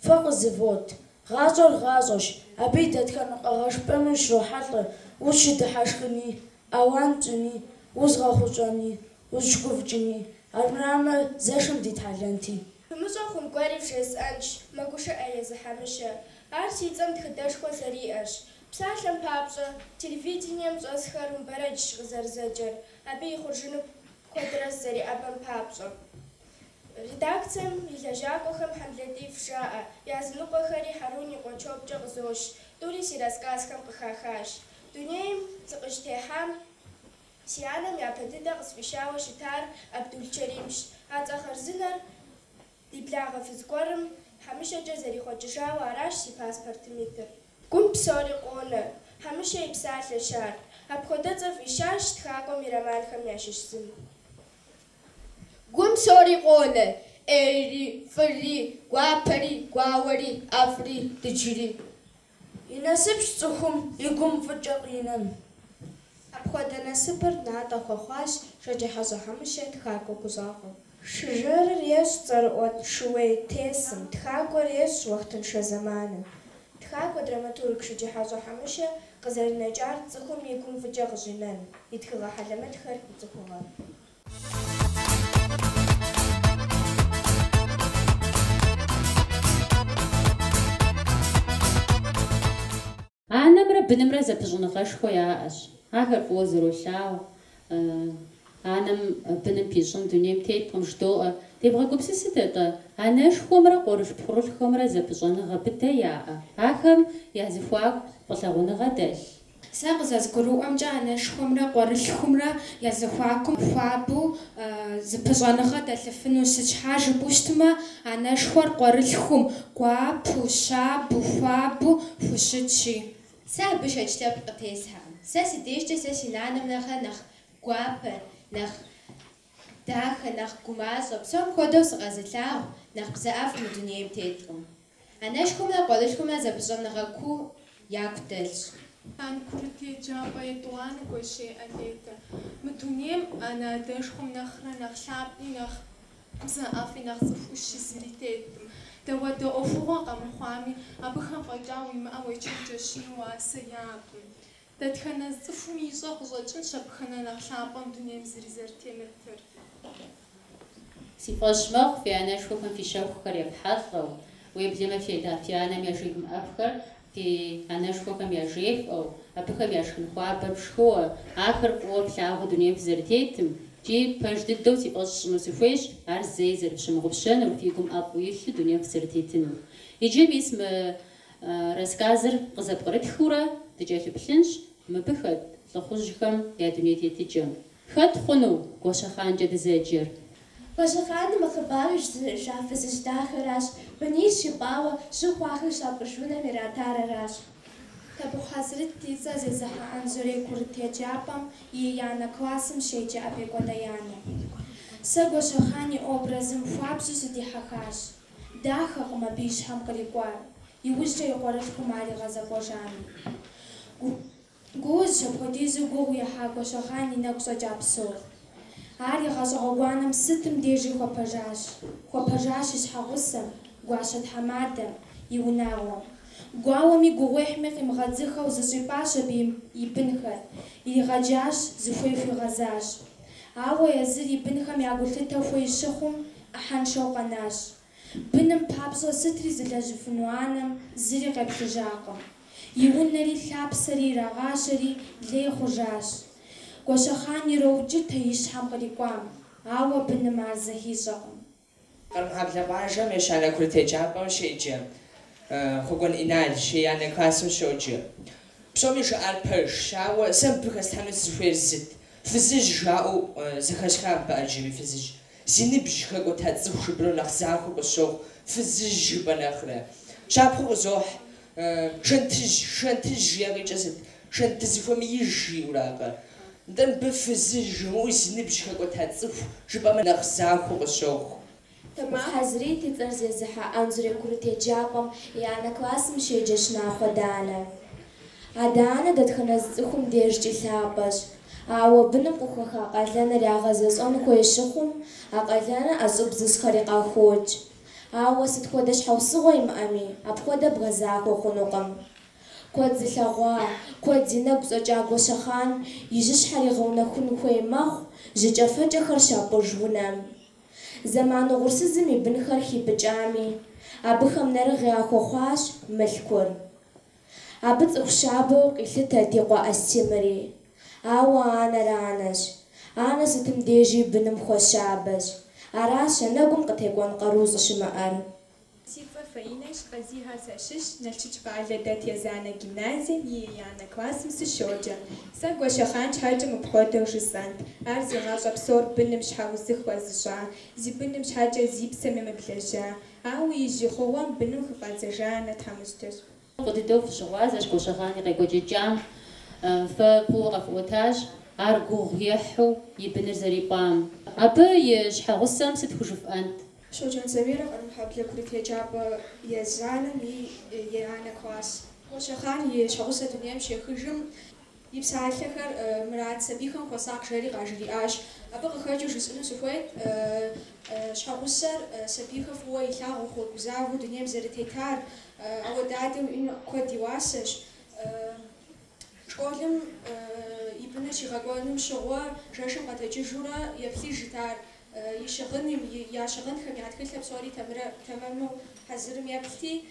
Фэ къызывот. Гъащӏэр гъащӏэщ, абы и дэтхэнэ къэгъэшыпӏэми ущрохьэлӏэ, узыщыдыхьэшхыни, ауан пщӏыни, узыгъэхъущӏэни, узыщыгуфӏыкӏыни, армырамэ, зэшым дитхьэлэнти. Фымыщӏэ хъун гуэри вжесӏэнщ, мэгушыӏэ езы Хьэмыщэ. Ар си цӏэм тхыдэшхуэ зэриӏэрщ. Псалъэм папщӏэ, телевидением щӏэсхэр Умбэрэджщ къызэрызэджэр, абы и хъуржыным куэдрэ сызэриӏэбэм папщӏэ. Редакцэм и лэжьакӏуэхэм Хьэмлэтӏиф жаӏэ, языныкъуэхэри Хьэрун и къуэ Чопкӏэ къызощ, тӏури си рассказхэм къыхахащ. Дунейм сыкъыщытехьам си анэм япэ дыдэ къысфӏищауэ щытар Абдулчэримщ. А цӏэ хъарзынэр ди благъэ фыз гуэрым Хьэмыщэкӏэ зэрихъуэкӏыжауэ аращ си паспортым итыр. Гум псори къонэ, Хьэмыщэ и псалъэщ ар. Апхуэдэцӏэ фӏищащ тхакӏуэм и романхэм ящыщ зым. Гум псори къонэ, ӏейри, фӏыри, гуапэри, гуауэри, ӏэфӏри, дыджри. И насыпщ цӏыхум и гум фӏыкӏэ къинэм. Апхуэдэ насыпыр натӏэ хуэхъуащ Шэджыхьэщӏэ Хьэмыщэ тхакӏуэ гуащӏафӏэм. Шы жэрыр ещӏ цӏэрыӏуэ шууей тесым, тхакӏуэр ещӏ уахътыншэ зэманым. Тхакӏуэ, драматург Шэджыхьэщӏэ Хьэмыщэ къызэринэкӏар цӏыхум и гум фӏыкӏэ къыщӏинэн, и тхыгъэ хьэлэмэтхэр, и цӏыхугъэр. Анэмрэ бынымрэ зэпыщӏэныгъэшхуэ яӏэщ. Ахэр фӏыуэ зэролъагъу. Анэм быным пищӏын дунейм теткъым, жыдоӏэ. Девгъэгупсысыт атӏэ, анэшхуэмрэ къуэрылъху-пхъурылъхухэмрэ зэпыщӏэныгъэ быдэ яӏэ? Ахэм я зэхуаку фӏылъагъуныгъэ дэлъ? Сэ къызэрызгурыӏуэмкӏэ, анэшхуэмрэ къуэрылъхумрэ я зэхуакум хуабэу зыпыщӏэныгъэ дэлъыфыну, сыт щхьа жыпӏэу щытмэ, анэшхуэр къуэрылъхум гуапэу, щабэу, хуабэу хущытщи. Сэ абы шэч лъэпкъ къытесхьэкъым. Сэ си дежкӏэ сэ си нанэм нэхърэ нэхъ гуапэ, нэхъ дахэ, нэхъ гумащӏэ, псом хуэдэу сыкъэзылъагъу, нэхъ бзэ ӏэфӏ мы дунейм теткъым. Анэшхуэмрэ къуэрылъхумрэ зэпыщӏэныгъэ куу яку дэлъщ. Ан курыт еджапӏэ етӏуанэ Гуэщей Алетэ. Мы дунейм анэ-адэшхуэм нэхърэ нэхъ лъапӏи, нэхъ бзэ ӏэфӏи, нэхъ цӏыху ӏущи зыри теткъым. Дауэдэ ӏуэхугъуэ къэмыхъуами, абыхэм фӏэкӏа уимыӏэ уечэнджэщыну уасэ яӏэкъым. Дэтхэнэ зы цӏыхуми ищӏэ къыщӏэкӏынщ абыхэм я нэхъ лъапӏэм дунейм зыри зэрытемытыр. Си фӏэщ мэхъу фи анэшхуэхэм фи щэхухэр ефхьэлӏэу, уеблэмэ фи анэм яжевмыӏэфхэр фи анэшхуэхэм яжефӏэу, абыхэм я шхын хуабэр фшхыуэ, ахэр фӏыуэ флъагъуу дунейм фызэрытетым, икӏи пэж дыдэу си фӏэщ сщӏыну сыхуейщ, ар зэи зэрыфщымыгъупщэнур, фи гум ӏэфӏу илъу дунейм фызэрытетынур. Иджы мис мы рассказыр къызэпкърытхыурэ дыкӏэлъыплъынщ мыбы хэт лӏыхъужьхэм я дуней тетыкӏэм. Хэт хъуну Гуащэхъанкӏэ дызэджэр? Гуащэхъаныр мы хъыбарыр жызыӏэжа фызыжь дахэращ, бынищ ипӏауэ, жьы хъуахэр щапӏыж унэм иратар аращ. Табыхъу Хьэзрэт и цӏэр зезыхьэ Анзорей курыт еджапӏэм и еянэ классым щеджэ Абекъуэ Даянэ. Сэ Гуащэхъан и образым хуабжьу сыдихьэхащ. Дахэкъым абы и щхьэм кърикӏуар, иужькӏэ и къуэрылъхум ар игъэзэкӏуэжами. Гуузщ апхуэдизу гугъу ехьа Гуащэхъан и нэгу щӏэкӏа псор. Ар и гъащӏэ гъуэгуанэм сытым дежи хуэпэжащ. Хуэпэжащ и щхьэгъусэм, гуащэ тхьэмадэм, и унагъуэм. Гуауэми гугъуехьми къимыгъэдзыхэу зыщӏипӏащ абы и бынхэр, иригъэджащ, зыхуей хуигъэзащ. Ауэ езыр и бынхэм я гулъытэ хуей щыхъум, ӏыхьэншэу къэнащ. Быным папщӏэ сытри зылэжьыфыну анэм зыри къеплъыжакъым. И унэри лъапсэри ирагъащэри лей хъужащ. Гуащэхъан ироукӏытэ и щхьэм кърикӏуам, ауэ быным ар зэхищӏэкъым. Къармэхьэблэ къуажэм ещанэ курыт еджапӏэм щеджэ Хъуэкӏуэн Инал еянэ классым щоджэ. Псоми жаӏар пэжщ, ауэ сэ мыбы хэслъхьэну сызыхуейр зыт. Фызыжь жаӏэу зэхэсха мыбы ӏэджэми фызыжь. Зи ныбжь хэкӏуэта цӏыху жыпӏэну нэхъ захуэу къысщохъу, фызыжь жыпӏэ нэхърэ. Щапхъэу къызохь, шэнтыжь, шэнтыжь жиӏэ къикӏыр сыт? Шэнт дызыхуэмеиж жиӏэуракъэ? Нтӏэ мыбы фызыжь жумыӏэу зи ныбжь хэкӏуэта цӏыху жыпӏэмэ нэхъ захуэу къысщохъу. Табыхъу Хьэзрэт и цӏэр зезыхьэ Анзорей курыт еджапӏэм еянэ классым щеджэ Щынахъуэ Данэ. Адэ-анэ дэтхэнэ зы цӏыхум дежкӏи лъапӏэщ. Ауэ быным къыхуаха къалэныр ягъэзэщӏэн хуей щыхъум, а къалэныр ӏэщӏыб зыщӏхэри къахокӏ. Ауэ сыт хуэдэ щхьэусыгъуэ имыӏэми, апхуэдэ бгъэзахуэ хъунукъым. Куэд зылъэгъуа, куэд зи нэгу щӏэкӏа Гуащэхъан и жьыщхьэр игъэунэхун хуей мэхъу жьыкӏэфэкӏэхэр щапӏыж унэм. Зэман угъурсызым и бынхэр хипӏыкӏами, абыхэм нэрыгъ яхуэхъуащ мылъкур. Абы цӏыху щабэу къилъытэрт и къуэ Астемыри. Ауэ анэр анэщ. Анэ сытым дежи быным хуэщабэщ. Аращ анэгум къытекӏуэн къару щӏыщымыӏэр. Си цӏэр Фаинэщ, Къазийхэ сащыщщ, Налшыч къалэ дэт езанэ гимназием и еянэ классым сыщоджэ. Сэ Гуащэхъан щхьэкӏэ мыпхуэдэу жысӏэнт. Ар зи гъащӏэ псор быным щхьэузыхь хуэзыщӏа, зи быным щхьэкӏэ зи псэм емыблэжа, ауэ и жьы хъугъуэм быным хыфӏадзэжа анэ тхьэмыщкӏэщ. Фӏы дыдэу фыщыгъуазэщ Гуащэхъан и къекӏуэкӏыкӏам. Фэ фӏыуэ къэфӏуэтащ ар гугъу ехьу и быныр зэрипӏам. Абы и щхьэгъусэм сыт хужыфӏэнт? Щоджэн Замирэ Къармэхьэблэ курыт еджапӏэ езанэм и еянэ класс. Гуащэхъан и щхьэгъусэ дунейм щехыжым И псалъэхэр мырат, сабийхэм хуэсакъ жери къажриӏащ. Абы къыхэкӏыу жысӏэну сыхуейт, щхьэгъусэр сабийхэр фӏыуэ илъагъуу, хуэгузавэу дунейм зэрытетар, ауэ дадэ уиӏэну куэд и уасэщ. Школым и быныр щигъэкӏуэнум щыгъуэ жэшым къэтэджыжурэ еплъыжт ар и щыгъыным, я щыгъынхэм, я тхылъэ псори тэмэму хьэзырым еплъти,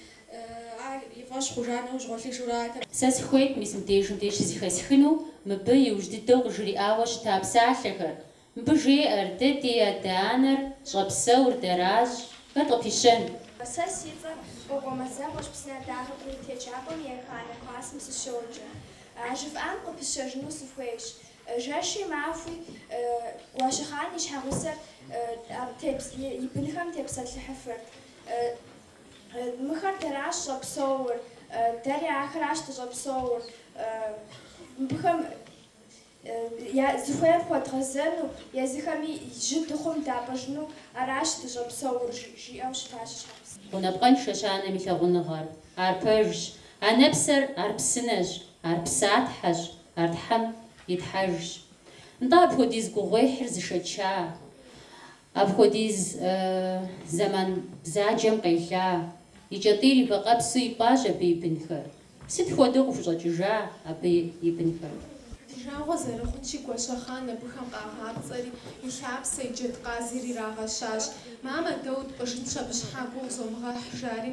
ар и фӏэщ хъужа нэужь гъуэлъыжурат. Сэ сыхуейт мис мыбдежым деж щызэхэсхыну мыбы иужь дыдэу къыжриӏауэ щыта псалъэхэр. Мыбы жеӏэр, дэ ди адэ-анэр щӏэпсэур дэращ. Хэт къыпищэн? Сэ си цӏэр Кӏуэкӏуэ Мазэгъуэщ, Псынэдахэ курыт еджапӏэм и еханэ классым сыщоджэ. А жыфӏам къыпысщэжыну сыхуейщ. Жэщи махуи Гуащэхъан и щхьэгъусэр и бынхэм тепсэлъыхьыфырт. Мыхэр дэращ щӏэпсэур, дэри ахэращ дыщӏэпсэур. Мыбыхэм зыхуейр хуэдгъэзэну, езыхэми жьы дыхъум дапӏыжыну аращ дыщӏэпсэур, жиӏэу щытащ и щхьэгъусэм. Гъунапкъэншэщ анэм и лъагъуныгъэр. Ар пэжщ. Анэпсэр ар псынэщ, ар псатхьэщ, ар Тхьэм и тхьэжщ. Нтӏэ апхуэдиз гугъуехьыр зышэча, апхуэдиз зэман бзаджэм къела, и кӏэтӏийр и вакъэпсу ипӏащ абы и бынхэр. Сыт хуэдэу къыхущӏэкӏыжа абы и бынхэр? Ди жагъуэ зэрыхъунщи, Гуащэхъан абыхэм къагъапцӏэри, и лъапсэ, и джэдкъазыр ирагъэщащ. Мамэ, дэ утпӏыжынщ, абы щхьа гугъу зомыгъэхь, жари.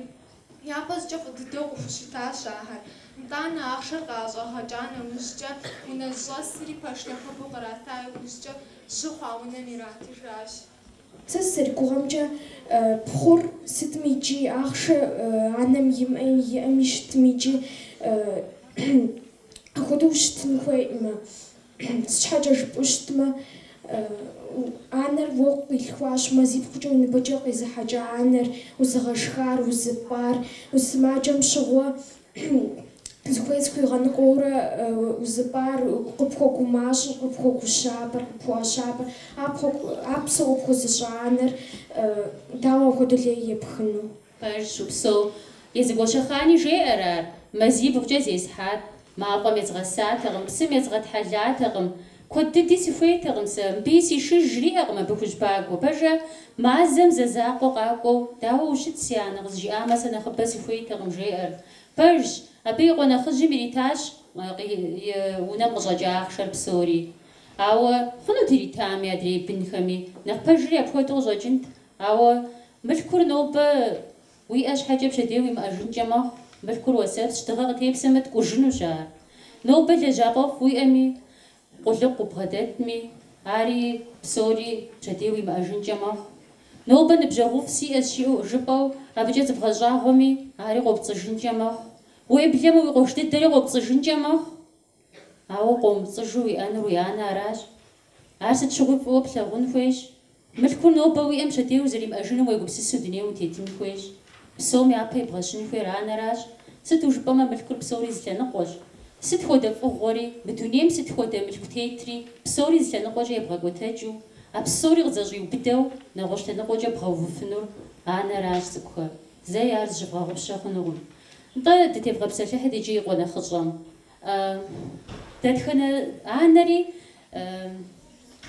Япэщӏыкӏэ фӏы дыдэу къыхущытащ ахэр. Нтӏанэ ахъшэр къаӏэщӏагъэкӏа нэужькӏэ, унэ зыщӏэсри пэш нэхъыбэу кърата иужькӏэ, жьы хъуа унэм иратыжащ. Сэ сызэригугъэмкӏэ, пхъур сытми икӏи ахъшэ анэм иӏэми щытми икӏи апхуэдэу щытын хуейкъымэ. Сыт щхьэкӏэ жыпӏэу щытмэ, анэр уэ къилъхуащ, мазибгъукӏэ уи ныбэкӏэ къезыхьэкӏа анэр, узыгъэшхар, узыпӏар, усымаджэм щыгъуэ зыхуей зыхуигъэныкъуэурэ узыпӏар, къыпхуэгумащӏэр, къыпхуэгущабэр, къыпхуэӏэщабэр, а псо къыпхуэзыщӏа анэр дауэ апхуэдэ лей епхыну? Пэжщ, упсэу. Езы Гуащэхъани жеӏэр ар, мазибгъукӏэ зесхьат, мафӏэм езгъэсатэкъым, псым езгъэтхьэлатэкъым, куэд дыди сыхуейтэкъым сэ, мыбыи сишыж жриӏэкъым абы Хужьпагуэ. Пэжэ, мазэм зэ закъуэ къакӏуэу, дауэ ущыт, си анэ, къызжиӏамэ, сэ нэхъыбэ сыхуейтэкъым, жеӏэр. Пэжщ, абы и къуэ нэхъыжьым иритащ и унэм къыщӏэкӏа ахъшэр псори. Ауэ хъунут иритами адрей бынхэми, нэхъ пэжри апхуэдэу къыщӏэкӏынт. Ауэ мылъкур нобэ уиӏэ щхьэкӏэ пщэдей уимыӏэжынкӏэ мэхъу, мылъкур уэсэпсщ, дыгъэ къытепсэмэ ткӏужынущ ар. Нобэ лэжьапӏэфӏ уиӏэми, къулыкъу убгъэдэтми, ари псори пщэдей уимыӏэжынкӏэ мэхъу. Нобэ ныбжьэгъуфӏ сиӏэщ жиӏэу жыпӏэу абыкӏэ зыбгъэщӏагъуэми, ари къопцӏыжынкӏэ мэхъу. Уеблэмэ уи къуэш дыдэри къопцӏыжынкӏэ мэхъу. Ауэ къомыпцӏыжу уиӏэнур уи анэ аращ. Ар сыт щыгъуи фӏыуэ плъагъун хуейщ. Мылъкур нобэ уиӏэм пщэдей узэримыӏэжынум уегупсысу дунейм утетын хуейщ. Псом япэ ибгъэщын хуейр анэращ. Сыту жыпӏэмэ мылъкур псори зы лъэныкъуэщ. Сыт хуэдэ фӏыгъуэри, мы дунейм сыт хуэдэ мылъку тетри, псори зы лъэныкъуэкӏэ ебгъэкӏуэтэкӏыу, а псори къызэщӏиубыдэу нэгъуэщӏ лъэныкъуэкӏэ бгъэувыфынур анэращ, цӏыкӏухэ. Зэи ар зыщывгъэгъупщэ хъунукъым. Нтӏэ, дытевгъэпсэлъыхьыт иджы и къуэ нэхъыщӏэм. Дэтхэнэ анэри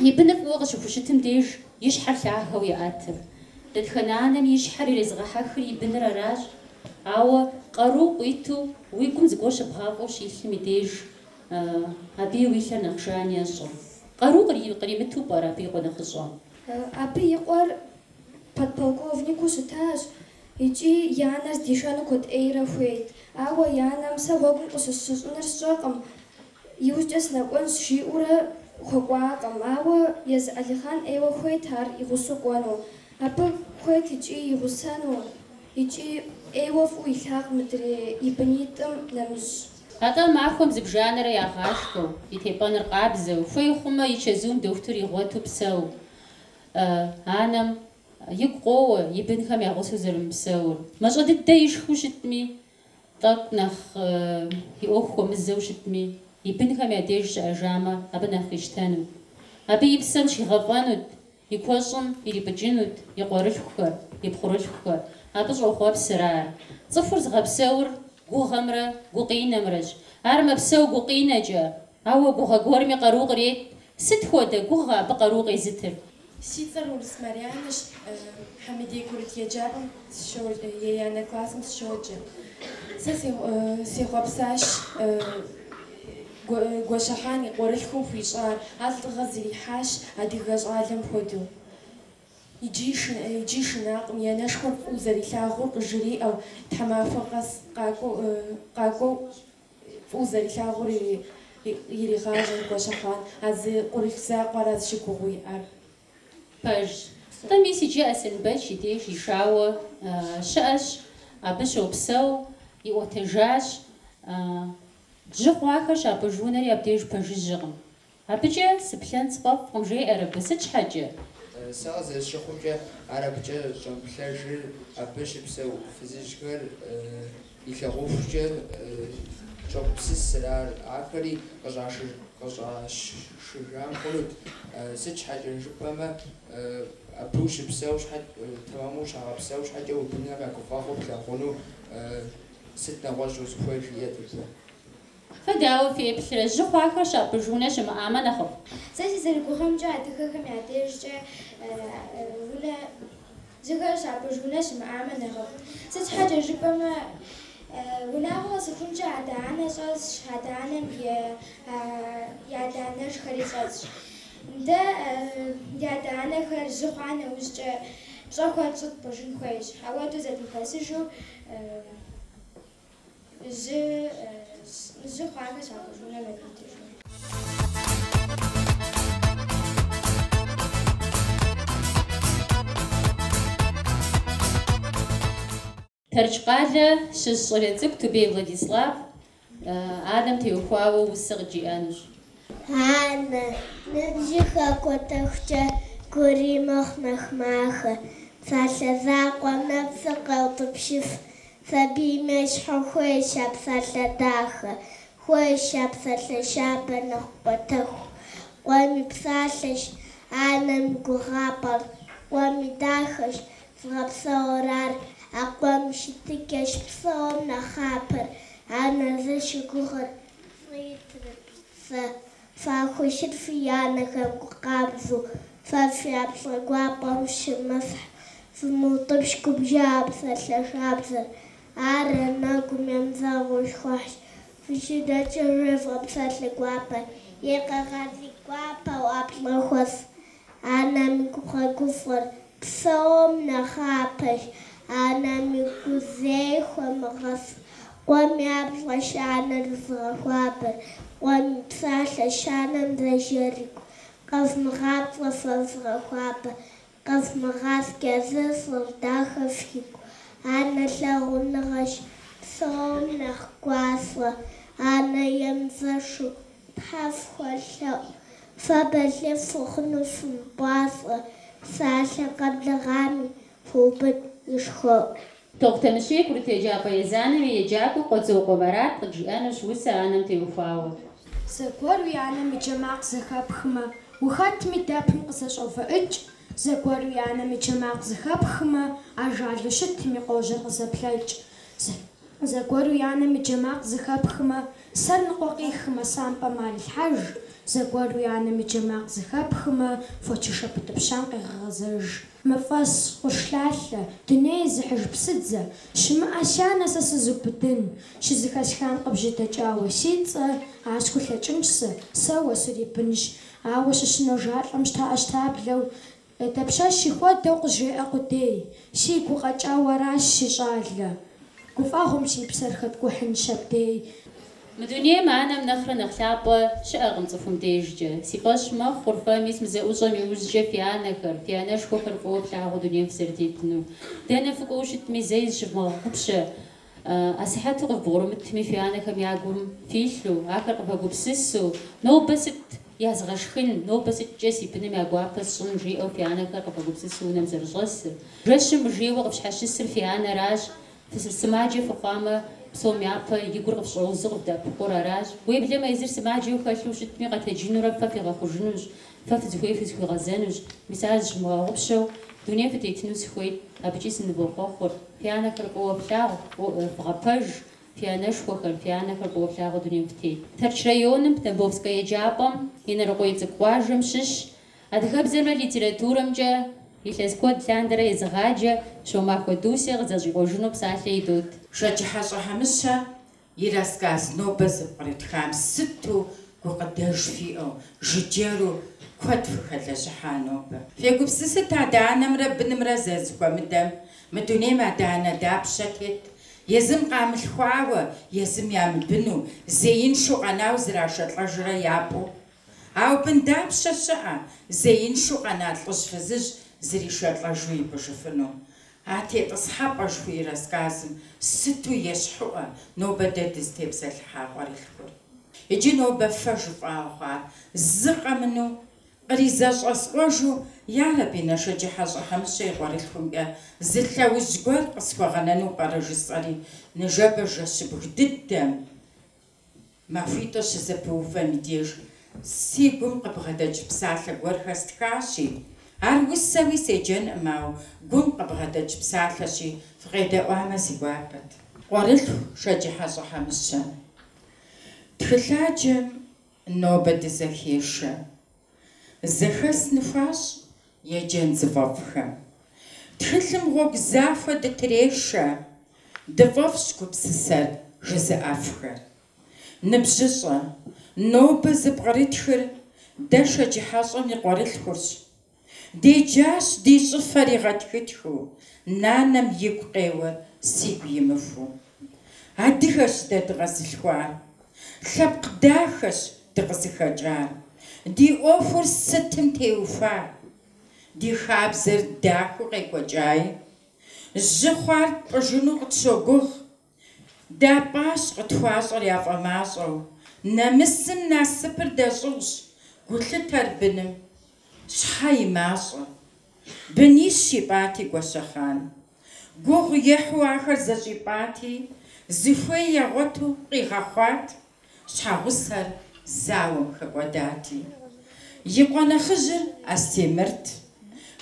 и быныр фӏыуэ къыщыхущытым деж и щхьэр лъагэу еӏэтыр. Дэтхэнэ анэми и щхьэр ирезыгъэхьэхыр и быныр аращ. Ауэ къару къуиту уи гум зыгуэр щыбгъафӏэу щилъым и деж абыи уи лъэр нэхъ жан ещӏыр. Къару къримыту пӏэрэ абы и къуэ нэхъыщӏэм? Абы и къуэр подполковникыу щытащ икӏи и анэр здишэну куэд ӏейрэ хуейт. Ауэ и анэм сэ гъуэгум къыщысщыщӏыныр сщӏэкъым, иужькӏэ сынэкӏуэнщ жиӏэурэ хуэкӏуакъым. Ауэ езы Алихъан ӏейуэ хуейт ар и гъусэу кӏуэну. Абы хуейт икӏи и гъусэну, икӏи ӏейуэ фӏыуэ илъагъу мыдрей и бынитӏым нэмыщӏ. Атӏэ махуэм зыбжанэрэ ягъашхэу, и тепӏэныр къабзэу, хуей хъумэ, и чэзум дохутыр игъуэту псэу. Анэм игу къоуэ и бынхэм я гъусэу зэрымыпсэур. Мащӏэ дыдэ ишхыу щытми, тӏэкӏу нэхъ и ӏуэху хуэмызэу щытми, и бынхэм я деж щыӏэжамэ, абы нэхъ къищтэнут. Абы и псэм щигъэфӏэнут, и куэщӏым ирипӏыкӏынут и къуэрылъхухэр, и пхъурылъхухэр. Абы щӏохъуэпсыр ар. Цӏыхур зыгъэпсэур гугъэмрэ гукъинэмрэщ. Ар мэпсэу гукъинэкӏэ. Ауэ гугъэ гуэрми къару кърет. Сыт хуэдэ гугъэ абы къару къезытыр? Си цӏэр Урыс Марьянэщ, Хьэмидей курыт еджапӏэм еянэ классым сыщоджэ. Сэ сехъуэпсащ Гуащэхъан и къуэрылъхум хуищӏар, ар лӏыгъэ зэрихьащ адыгэ щӏалэм хуэдэу. Иджы шынакъым, и анэшхуэр фӏыуэ зэрилъагъур къыжриӏэу, тхьэмахуэ къэс къакӏуэу фӏыуэ зэрилъагъур иригъащӏэрт Гуащэхъан, а зы къуэрылъху закъуэра зыщыгугъыу иӏар. Пэжщ. Атӏэ мис иджы Аслъэнбэч и деж ишауэ щыӏэщ, абы щопсэу, иӏуэтэжащ. Жьы хъуахэр щапӏыж унэри абдеж пэжыжьэкъым. Абыкӏэ сыплъэн сфӏэфӏкъым, жеӏэр абы. Сыт щхьэкӏэ? Сэ къызэрысщыхъумкӏэ, ар абыкӏэ щӏэмыплъэжыр абы щыпсэу фызыжьхэр илъагъухукӏэ щӏогупсысыр ар, ахэри къыщӏашыжам хъунут. Сыт щхьэкӏэ жыпӏэмэ, абы ущыпсэу щхьэ, тэмэму ущагъэпсэу щхьэкӏэ уи бынхэм я гуфӏэгъуэ плъагъуну сыт нэгъуэщӏ узыхуейр, жиӏэт абы. Фэ дауэ феплърэ, жьы хъуахэр щапӏыж унэ щымыӏамэ нэхъыфӏ? Сэ сызэрыгугъэмкӏэ, адыгэхэм я дежкӏэ унэ жьыхэр щапӏыж унэ щымыӏамэ нэхъыфӏт. Сыт щхьэкӏэ жыпӏэмэ, унагъуэ къэсыхункӏэ адэ-анэ щӏэсщ, адэ-анэм и адэ-анэжхэри щӏэсщ. Дэ ди адэ-анэхэр жьы хъуа нэужькӏэ пщӏэ хуэтщӏу тпӏыжын хуейщ. Ауэдэу зэдмыпэсыжу Жьы хъуахэр щапӏыж унэм едмытыжу. Тэрч къалэ щыщ щӏалэ цӏыкӏу Тубей Владислав анэм теухуауэ усэ къыджиӏэнущ. Анэ, ныбжьыр хэкӏуэтэхукӏэ гури мэхъу нэхъ махэ. Псалъэ закъуэм нэпсыр къеутӏыпщыф, Сабийм ещхьу хуейщ а псалъэ дахэ, хуейщ а псалъэ щабэ нэхъ кӏуэтэху. Къуэм и псалъэщ анэм и гугъапӏэр, къуэм и дахэщ зыгъэпсэур ар, а къуэм и щытыкӏэщ псом нэхъапэр, анэр зыщыгугъыр пцӏыи трепцӏэ. Фахущыт фи анэхэм гу къабзэу, фэ фи ӏэплӏэ гуапэм фыщымысхь, фымыутӏыпщ губжьа псалъэ шабзэр, ар анэгум емызэгъыу щхъухьщ. Фыщыдэкӏым жефӏэ псалъэ гуапэ, е къэгъази гуапэу ӏэплӏэ хуэфщӏ. Анэм и гугъэ-гуфӏэр псом нэхъапэщ, анэм и гу зэи хуэмыгъэс. Къуэм и ӏэплӏэщ анэр зыгъэхуабэр, къуэм и псалъэщ анэм зэжьэр игу. Къэвмыгъапцӏэ фэ зыгъэхуабэ, къэвмыгъаскӏэ зыщӏыр дахэ фигу. Анэ лъагъуныгъэщ псом нэхъ гуащӏэ, анэ емызэшу Тхьэ фхуэлъэӏу, фэ балигъ фыхъуну фымыпӏащӏэ, псалъэ къэблэгъами фыубыд и шхуэӏу. Тохъутэмыщей курыт еджапӏэ езанэм и еджакӏуэ Къуэдзокъуэ Марат къыджиӏэнущ усэ анэм теухуауэ. Зэгуэр уи анэм и джэ макъ зэхэпхмэ, ухэтми дэпым къызэщӏэувыӏыкӏ. Зэгуэр уи анэм и джэ макъ зэхэпхмэ, ажалу щытми къожьэр къызэплъэкӏ. Зэгуэр уи анэм и джэ макъ зэхэпхмэ, сэр ныкъуэкъихмэ, сампӏэм ар илъхьэж. Зэгуэр уи анэм и джэ макъ зэхэпхмэ, фочышэ путӏыпщам къегъэгъэзэж. Мафӏэс, къуршлъалъэ, дуней зыхьыж псыдзэ, щымыӏэ сянэ сэ сызубыдын. Щызэхэсхам къыбжьэдэкӏауэ си цӏэ, ар схулъэкӏынщ сэ, сэ уэ сурибынщ. Ауэ сыщыножалӏэм щтэӏэщтаблэу, Дапщэщи хуэдэу къызжеӏэ къудей, сигу укъэкӏауэ аращ, си щӏалэ. Гуфӏэгъуэм си псэр хэткӏухьынщ абдей. Мы дунейм анэм нэхърэ нэхъ лъапӏэ щыӏэкъым цӏыхум дежкӏэ. Си фӏэщ мэхъур фэ мис мы зэӏущӏэм иужькӏэ фи анэхэр, фи анэшхуэхэр фӏыуэ флъагъуу дунейм фызэрытетынур. Дэнэ фыкӏуэу щытми, зэи зыщывмыгъэгъупщэ, асыхьэту къывбгъурымытми фи анэхэм я гум филъу, ахэр къывэгупсысу, нобэ сыт язгъэшхын, нобэ сыткӏэ си быным я гуапэ сщӏын, жиӏэу фи анэхэр къывэгупсысу унэм зэрыщӏэсыр. Жэщым мыжейуэ къыфщхьэщысыр фи анэращ, сымаджэ фыхъуамэ, псом япэ и гур къыфщӏэузу къывдэӏэпыкъур аращ. Уеблэмэ езыр сымаджэу хэлъу щытми, къэтэджынурэ фэ фигъэхъужынущ, фэ фызыхуей фызыхуигъэзэнущ. Мис ар зыщывмыгъэгъупщэу дунейм фытетыну сыхуейт, абыкӏи сынывохъуэхъур. Фи анэхэр фӏыуэ флъагъу, вгъэпэж. Фи анэшхуэхэр, фи анэхэр фӏыуэ флъагъуу дунейм фытет. Тэрч районым, Тамбовскэ еджапӏэм, Инарыкъуей цӏыкӏу къуажэм щыщ, адыгэбзэмрэ литературэмкӏэ илъэс куэд лъандэрэ езыгъаджэ Щомахуэ Дусе къызэщӏикъуэжыну псалъэ идот. Шэджыхьэщӏэ Хьэмыщэ и рассказ нобэ зэпкърытхам сыту гукъыдэж фиӏэу, жыджэру куэд фыхэлэжьыхьа нобэ. Фегупсысыт адэ-анэмрэ бынымрэ зэрызэхуэмыдэм, мы дунейм адэ-анэ дапщэ тет, езым къамылъхуауэ, езым ямыбыну, зеиншэу къэнауэ зрашэлӏэжрэ япӏу. Ауэ бын дапщэ щыӏэ, зеиншэу къэна лӏыжь-фызыжь зришэлӏэжу ипӏыжыфыну? А тетӏысхьэпӏэ жыхуиӏэ рассказым сыту ещхьыӏуэ нобэ дэ дызытепсэлъыхьа къуэрылъхур. Иджы нобэ фэ жыфӏауэ хъуар зы къэмынэу къризэщӏэскъуэжу, ярэби, нэ Шэджыхьэщӏэ Хьэмыщэ и къуэрылъхумкӏэ зы лъэужь гуэр къысхуэгъэнэну пӏэрэ жысӏэри, ныжэбэ жэщыбг дыдэм махуитӏыр щызэпыувэм и деж си гум къыбгъэдэкӏ псалъэ гуэрхэр стхащи, ар усэуи седжэнкъым, ауэ гум къыбгъэдэкӏ псалъэщи, фыкъедэӏуамэ си гуапэт. Къуэрылъху Шэджыхьэщӏэ Хьэмыщэ. Тхылъаджэм нобэ дызэхешэ. Зэхэс ныхуащӏ еджэн зыфӏэфӏхэм. Тхылъым гъуэгу захуэ дытрешэ, дыфӏэфӏщ гупсысэр жызыӏэфхэр. Ныбжьыщӏэ, нобэ зыпкърытхыр дэ Шэджыхьэщӏэм и къуэрылъхурщ. Деджащ ди щӏыфэр игъэтхытхыу, нанэм игу къеуэр сигу имыхуу. Адыгэщ дэ дыкъэзылъхуар, лъэпкъ дахэщ дыкъызыхэкӏар. Ди ӏуэхур сытым теухуа? Ди хабзэр дахэу къекӏуэкӏаи. Жьы хъуар тпӏыжыну къытщогугъ. Дапӏащ къытхуащӏэр яфӏэмащӏэу. Нэмысым насыпыр дэщӏыгъущ, гулъытэр быным щхьэ и мащӏэ. Бынищ ипӏати Гуащэхъан. Гугъу ехьу ахэр зэщӏипӏати, зыхуей ягъуэту къигъэхъуат, щхьэгъусэр зауэм хэкӏуэдати. И къуэ нэхъыжьыр Астемырт.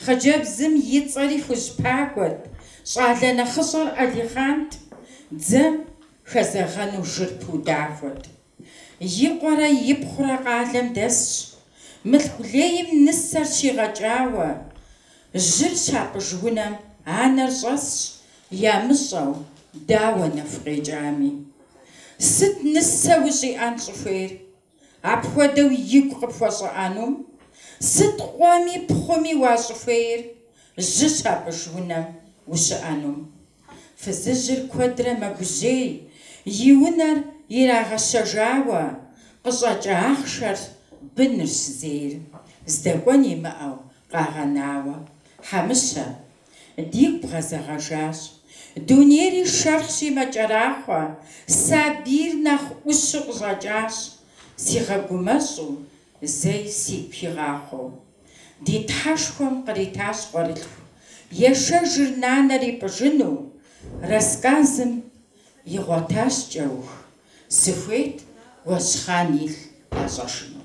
Хъыджэбзым и цӏэри Хужьпагуэт, щӏалэ нэхъыщӏэр Алихъант, дзэм хэзэгъэну жыр пудахуэт. И къуэрэ ипхъурэ къалэм дэсщ, мылъку лейм нысэр щигъэкӏауэ, жьыр щапӏыж унэм анэр щӏэсщ, ямыщӏэу, дауэ нэху къекӏами. Сыт нысэ ущӏиӏэн щӏыхуейр? Апхуэдэу игу къыпхуэщӏыӏэнум? Сыт къуэми пхъуми уащӏыхуейр, жьы щапӏыж унэм ущыӏэнум? Фызыжьыр куэдрэ мэгужьей, и унэр ирагъэщэжауэ, къыщӏэкӏ ахъшэр бынырщ зейр, здэкӏуэн имыӏэу къагъэнауэ. Хьэмыщэ, дигу бгъэзэгъэжащ. Дунейри шэрхъщи мэкӏэрахъуэ, сабийр нэхъ ӏущу къыщӏэкӏащ, сигъэгумэщӏу, зэи сигу хигъахъуэу. Ди Тхьэшхуэм къритащ къуэрылъху, ешэжыр нанэр ипӏыжыну, рассказым игъуэтащ кӏэух, сыхуейт Гуэщхъан илъ ящӏэжыну.